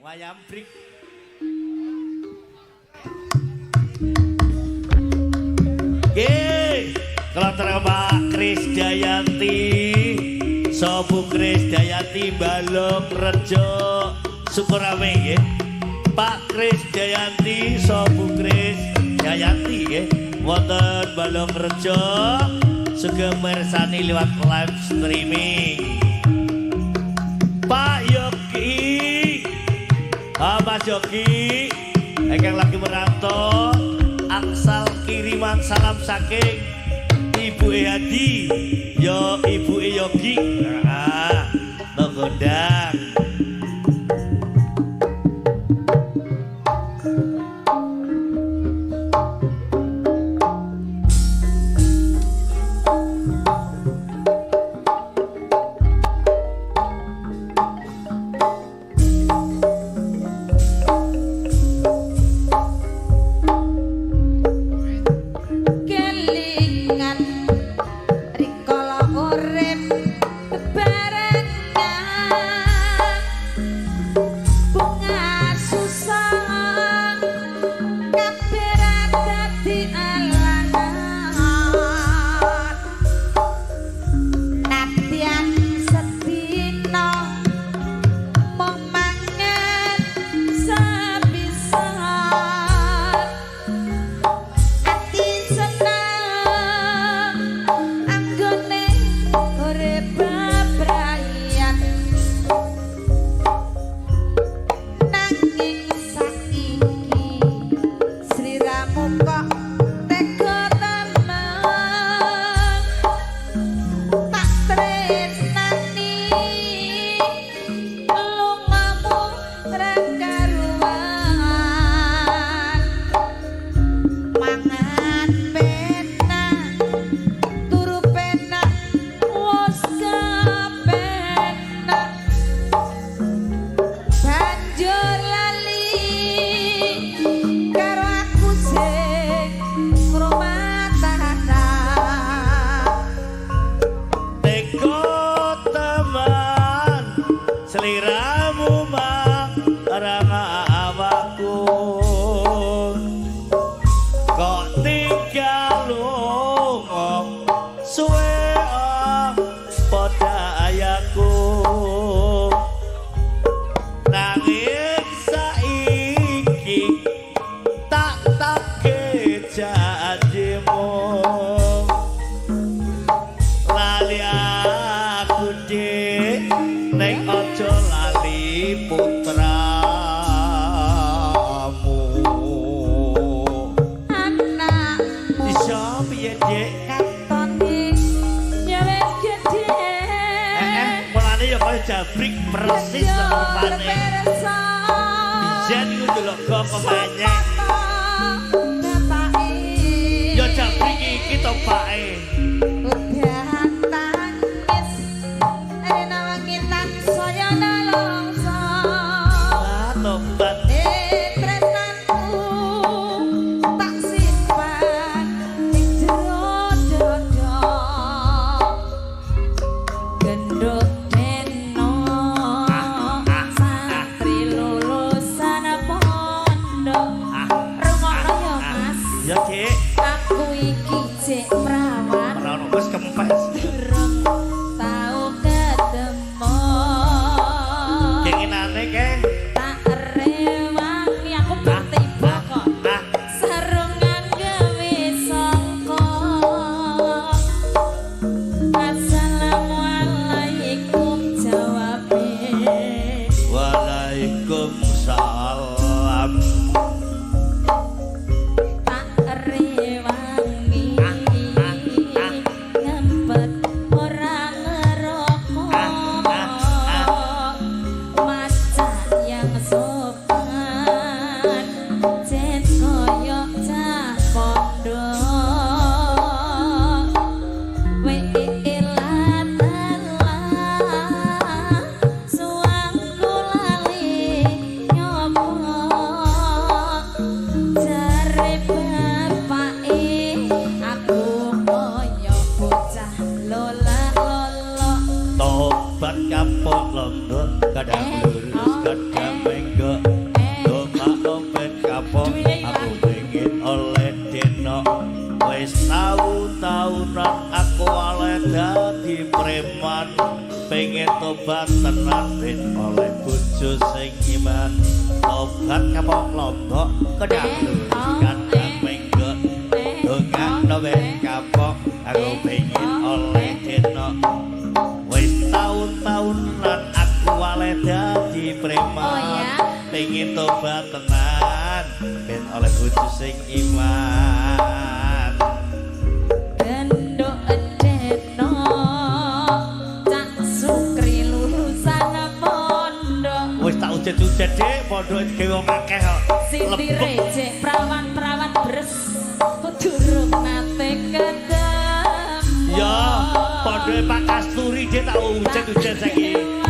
Wayam brik. Nggih, kala Pak Kris Dayanti. Sobu Kris Dayanti Balong Rejo Sukorame nggih. Pak Kris Dayanti, Sobu Kris Dayanti nggih. Wonten Balong Rejo sugeng mirsani lewat live streaming. Pak Yogi, ah, Mas Yogi, ingkang lagi merantau, angsal kiriman salam saking Ibu Hadi, yo Ibu Yogi, ah, gondang. Kelingan rikala urip bebarengan bunga susah kabeh ra dadi alangan nadyan sedina mung mangan sepisan ati seneng anggone urip bebrayan nanging saiki sliramu kok tega temen tak tresnani lungamu ra karuan mangan penak turu penak wis kepenak banjur lali karo aku sing ngrumat anak. Teko teman seliramu marang awakku kok tinggal lunga suwe padha ayaku nanging saiki tak take janjimu lali aku dik ning aja lali putramu. Anakmu Iso piye dik? Katone ya wis gedhe. Mulane ya kaya jabrik persis Banjur rupane. pirsa Biyen iku delok kok pemanyek. Bapake Ya jabrik iki to pake. Udan tangis rena wengi tansaya nelongso. Ah, tobat. Tresnanku tak simpan ing jero dada genduk deno santri lulusan pondok. Rungokno ya Mas. Ya dik, aku iki jek prawan ora ono wis kempes. Durung tau ketemu. Kenginane ke? Tak rewangi aku tiba kok Ah, sarungan gawe sangka. Assalamualaikum jawabe. Waalaikumsalam. Tak rewangi ngempet ora ngerokok maca yang sopan jen koyo cah pondok we ilatalah suangku lali tobat tenan ben oleh bojo sing iman. Tobat kapok lombok kedang kandang menggok dongakno ben kapok, aku pengen oleh deno. Wis taun-taunan aku wale dadi preman. Oh, ya? Pengen tobat tenan ben oleh bojo sing iman. Genduk deno, Cak Sukri lulusan pondok. Wis tak ujet-ujet, Dik, pondok digawe wong akeh kok. Siti Lebek. Receh prawan-prawan bres durung nate ketemu. Ya, pondoke Pak Kasturi, Dik, tak ujet-ujet saiki.